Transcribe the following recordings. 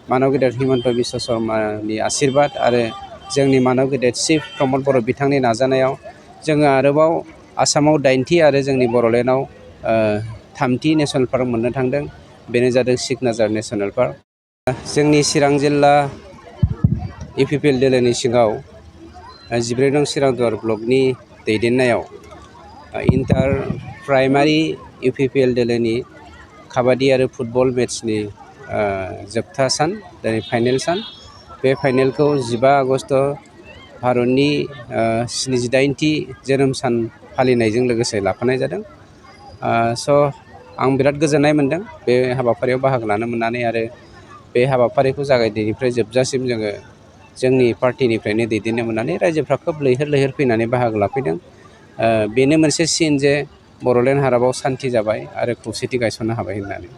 मानव गेदेर हिमन्त बिश्व शर्मानि आशीर्बाद आरो जोंनि मानव गेदेर चिफ प्रमद बर' बिथांनि नाजानायाव जोङो आरोबाव आसामाव 8थि आरो जोंनि बर'लेण्डआव 3थि नेशनेल पार्क मोननो थांदों। बेनो जादों सिकनाझार नेशनेल पार्क। जोंनि चिरां जिल्ला इउपिपिएल दोलोनि सिङाव 14 नं चिरांदुवार ब्लकनि दैदेननायाव इन्टार प्राइमारि इउपिपिएल दोलोनि काबादि आरो फुटबल मेट्सनि जोबथा सान दिनै फाइनेल सान। बे फाइनेलखौ 15 आगस्ट भारतनि 78थि जोनोम सान फालिनायजों लोगोसे लाफानाय जादों। आं बिराद गोजोननाय मोन्दों बे हाबाफारियाव बाहागो लानो मोननानै आरो बे हाबाफारिखौ जागायनायनिफ्राय जोबजासिम जोङो जोंनि पार्टिनिफ्रायनो दैदेननो मोननानै रायजोफ्रा खोब लैहोर लैहोर फैनानै बाहागो लाफैदों। बेनो मोनसे सिन जे बर'लेण्ड हालामाव सान्थि जाबाय आरो खौसेथि गायसननो हाबाय होननानै।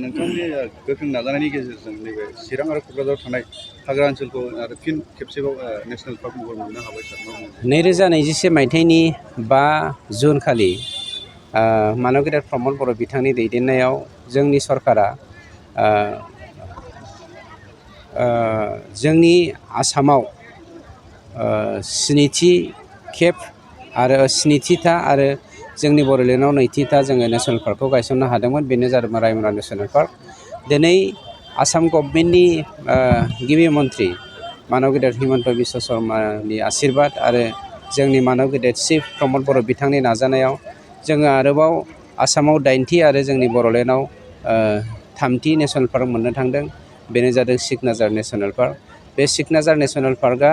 नोंथांनि गोख्रों नाजानायनि गेजेरजों नैबे चिरां आरो क'क्राझाराव थानाय हाग्रा ओनसोलखौ आरो फिन खेबसेबाव नेशनेल पार्क महर मोननो हाबाय सार। 2021 मायथाइनि 5 जुन खालि मानव गेदेर प्रमद बर' बिथांनि दैदेननायाव जोंनि सरकारा जोंनि आसामाव 7थि खेब आरो 7थिथा आरो जोंनि बर'लेण्डआव 2थिथा जोङो नेशनेल पार्कखौ गायसननो हादोंमोन। बेनो जादों रायमना नेशनेल पार्क। दिनै आसाम गभर्नमेन्टनि गिबि मन्त्रि मानव गेदेर हिमन्त बिश्व शर्मानि आशीर्बाद आरो जोंनि मानव गेदेर चिफ प्रमद बर' बिथांनि नाजानायाव जोङो आरोबाव आसामाव 8थि आरो जोंनि बर'लेण्डआव 3थि नेशनेल पार्क मोननो थांदों। बेनो जादों सिकनाझार नेशनेल पार्क। बे सिकनाझार नेशनेल पार्कआ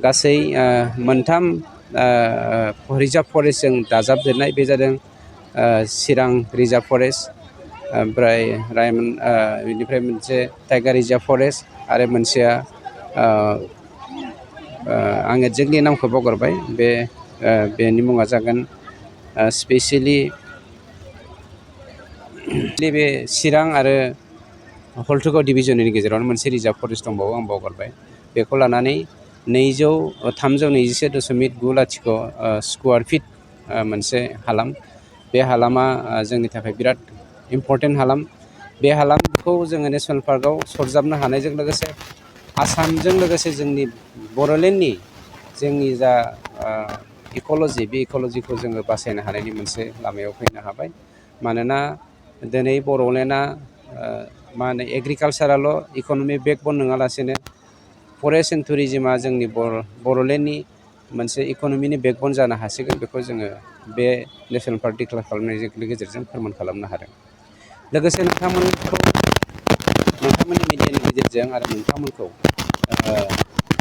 गासै 3 रिजार्भ फरेस्टजों दाजाबदेरनाय। बे जादों चिरां रिजार्भ फरेस्ट, ओमफ्राय बेनिफ्राय मोनसे टाइगार रिजार्भ फरेस्ट आरो मोनसेया आं एक्जेक्टलि नामखौ बावगारबाय। बेनि मुङा जागोन स्पेसियेलि बे चिरां आरो हल्टुगाव डिभिजननि गेजेरावनो मोनसे रिजार्भ फरेस्ट दंबावो, आं बावगारबाय। बेखौ लानानै 327.9 स्कुवार फिट मोनसे हालाम। बे हालामा जोंनि थाखाय बिराद इम्परटेन्ट हालाम। बे हालामखौ जोङो नेशनेल पार्कआव सरजाबनो हानायजों लोगोसे आसामजों लोगोसे जोंनि बर'लेण्डनि जोंनि जा इक'ल'जि, बे इक'ल'जिखौ जोङो बासायनो हानायनि मोनसे लामायाव फैनो हाबाय। मानोना दिनै बर'लेण्डआ एग्रिकालसाराल' इक'न'मि बेकबन नङालासेनो फरेस्ट एन्ड टुरिजिमा जोंनि बर'लेण्डनि मोनसे इक'न'मिनि बेकबन जानो हासिगोन। बेखौ जोङो बे नेशनेल पार्क डिक्लेयार खालामनायनि गेजेरजों फोरमान खालामनो हादों। लोगोसे नोंथांमोननि मिडियानि गेजेरजों आरो नोंथांमोनखौ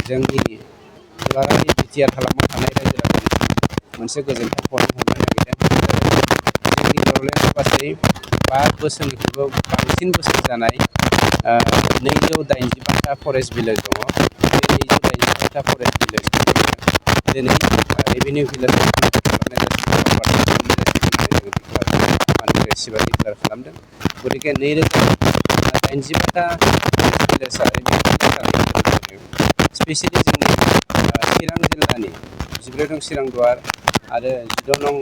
जोंनि दुलाराय बिटिआर हालामाव थानाय रायजो राजानो मोनसे गोजोनथाव खौरां हरनो नागिरदों। जोंनि बर'लेण्डआव गासै 5 बोसोरनिख्रुइबो बांसिन बोसोर जानाय 285टा फरेस्ट भिलेज दङ। बे 285टा फरेस्ट भिलेजखौ दिनै रेभिनिउ भिलेज डिक्लेयार खालामदों। गतिके 285टा भिलेजआ स्पेसियेलि जोंनि चिरां जिल्लानि 14 नं चिरांदुवार आरो 16 नं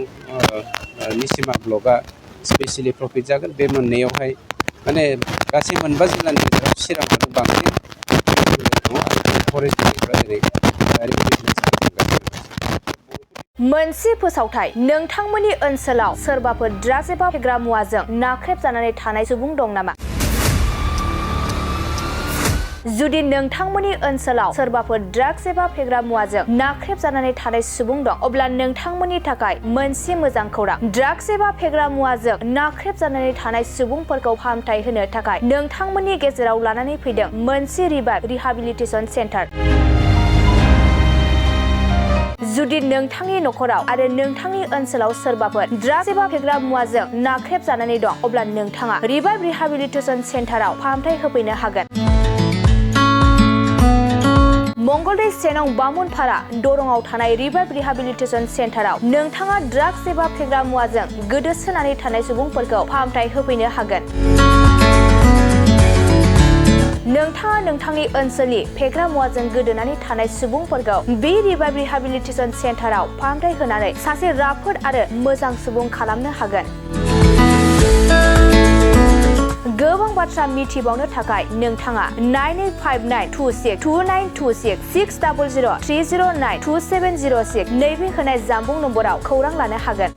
निसिमा ब्लकआ स्पेसियेलि प्रफिट जागोन। बे मोननैयावहाय माने गासै 4 जिल्लानि गेजेराव चिराङानो बांसिन दङ आरो फरेस्टनिफ्राय जेरै मोनसे फोसावथाय, नोंथांमोननि ओनसोलाव सोरबाफोर ड्राग्स एबा फेग्रा मुवाजों नाख्रेबजानानै थानाय सुबुं दं नामा? जुदि नोंथांमोननि ओनसोलाव सोरबाफोर ड्राग्स एबा फेग्रा मुवाजों नाख्रेबजानानै थानाय सुबुं दं, अब्ला नोंथांमोननि थाखाय मोनसे मोजां खौरां। ड्राग्स एबा फेग्रा मुवाजों नाख्रेबजानानै थानाय सुबुंफोरखौ फाहामथाय होनो थाखाय नोंथांमोननि गेजेराव लानानै फैदों मोनसे रिभाइभ रिहाबिलिटेसन सेन्टार। जुदि नोंथांनि नखराव आरो नोंथांनि ओनसोलाव सोरबाफोर ड्राग्स एबा फेग्रा मुवाजों नाख्रेबजानानै दं, अब्ला नोंथाङा रिभाइभ रिहाबिलिटेसन सेन्टाराव फाहामथाय होफैनो हागोन। मंगलदै 1 नं बामुनपारा दरंआव थानाय रिभाइभ रिहाबिलिटेसन सेन्टाराव नोंथाङा ड्राग्स एबा फेग्रा मुवाजों गोदोसोनानै थानाय सुबुंफोरखौ फाहामथाय होफैनो हागोन। नोंथाङा नोंथांनि ओनसोलनि फेग्रा मुवाजों गोदोनानै थानाय सुबुंफोरखौ बे रिभाइभ रिहाबिलिटेसन सेन्टाराव फाहामथाय होनानै सासे राफोद आरो मोजां सुबुं खालामनो हागोन। गोबां बाथ्रा मिथिबावनो थाखाय नोंथाङा 9859262926 60030092706 नैबे होनाय जानबुं नम्बराव खौरां लानो हागोन।